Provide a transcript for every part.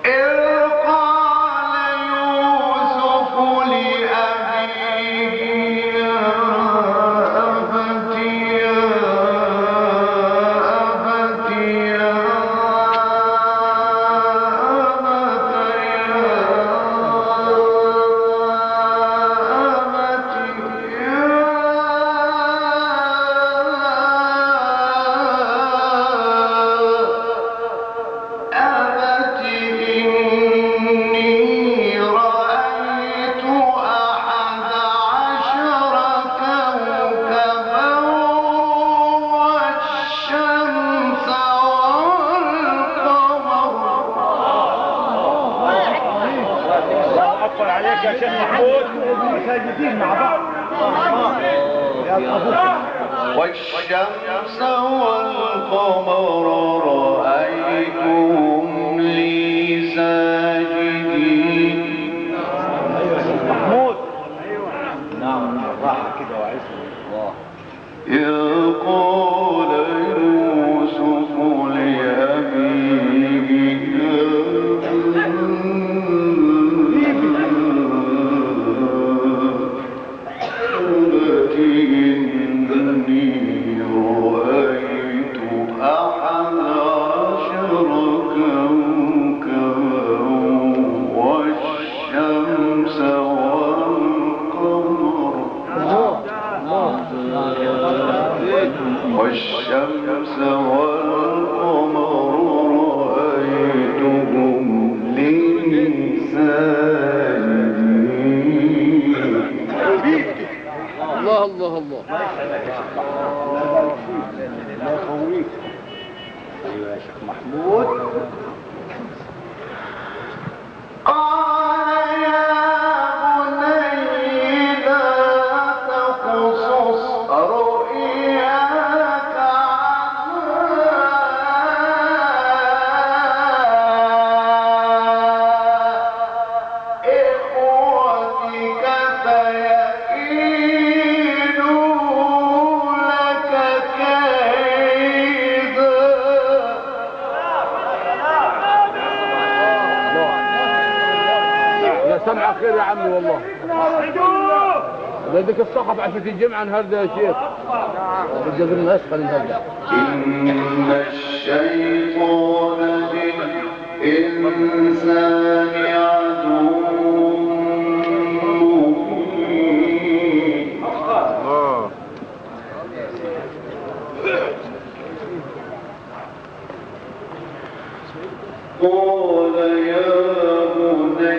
إذ قال يوسف لأبيه يا أبت يا أبت يا أبت يا أبت يا أبت إني رأيت 11 كوكبا والشمس والقمر. الله اكبر عليك يا شيخ محمود. مساجدين مع بعض. يا ابوك. والشمس والقمر رأيتهم لي ساجدين. ايوه يا شيخ محمود. ايوه نعم، راحة كده وعزه. الله. إذ قال يوسف لأبيه يا أبت إني رأيت 11 كوكبا والشمس والقمر والشمس والقمر رأيتهم لي ساجدين. الله الله الله. الله يبارك فيك. الله يقويك. ايوه يا شيخ محمود. قال يا بني لا تقصص رؤياك على إخوتك فيكيدوا لك كيدا. يا سمع خير يا عمي والله. ده ديك الصحف عشان الجمعة النهارده يا شيخ. الجزر اسخن النهارده. إن الشيطان للإنسان عدو مبين. قال يا بني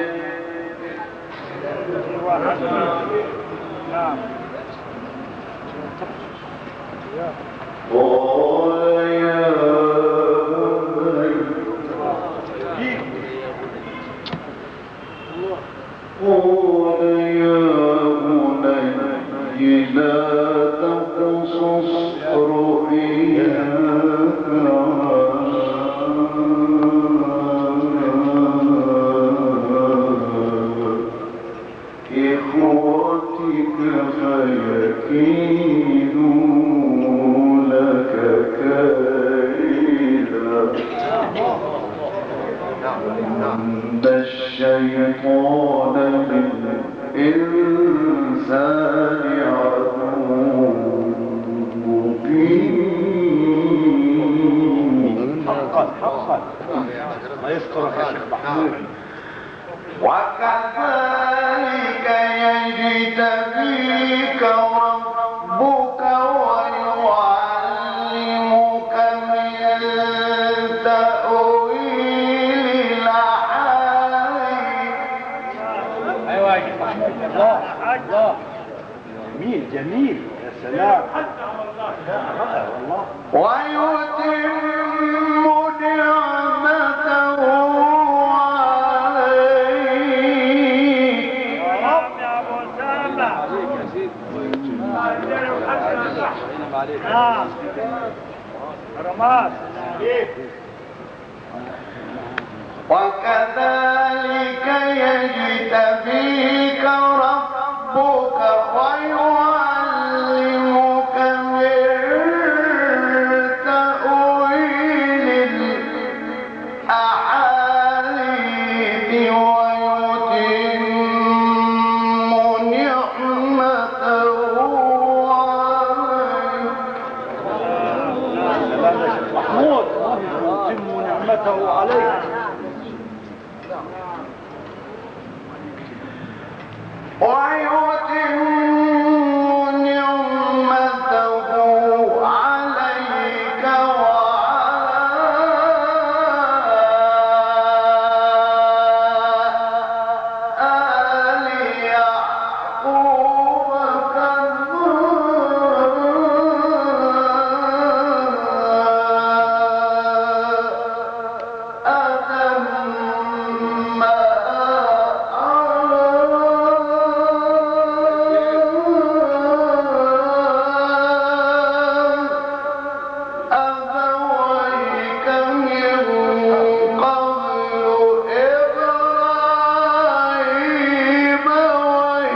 قال يا بني قال يا بني لا تقصص رؤياك على إخوتك فيكيدوا لك كيدا. إن الشيطان للإنسان عدو مبين. حقا حقا. الله يسترك يا شيخ محمود. وكذلك يجتبيك ربك ويعلمك من تأويل الأحاديث. ايوه يا شيخ محمود. الله الله. جميل جميل. يا سلام. رائع والله. ويتم نعمته عليك. يا رب يا ابو اسامة. عليك يا سيدي. نعم. رماس. وكذلك يجتبيك ربك ويعلمك من تأويل عليك. ويتم نعمته عليك وعلى آل يعقوب أبويك من قبل إبراهيم وإسحاق.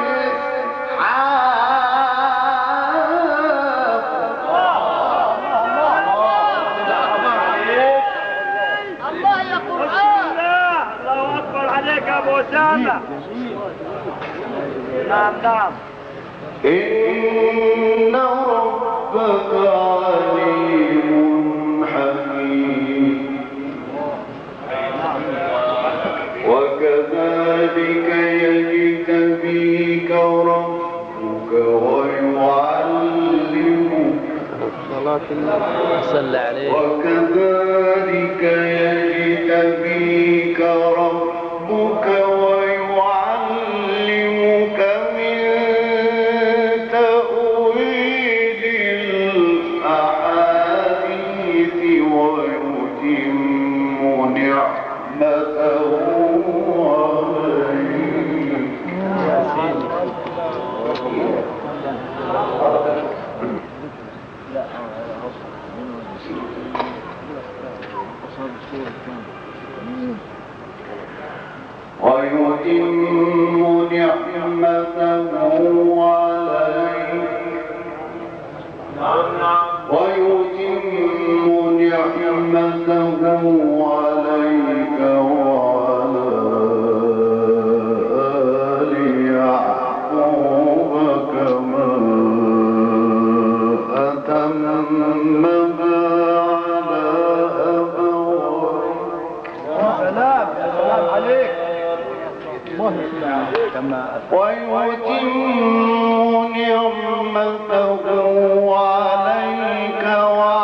الله يا قرآن. الله اكبر عليك يا ابو اسامه. نعم نعم. إن ربك عليم حكيم. وكذلك يجتبيك ربك ويعلمك. صلى عليه. وكذلك يجتبيك ربك ويعلمك من تأويل الأحاديث ويتم نعمته عليك. ويتم نعمته عليك ويتم نعمته عليك وعلى آل يعقوب كما أتمها على أبويك. يا سلام يا سلام عليك. ويتم نعمته عليك وعلى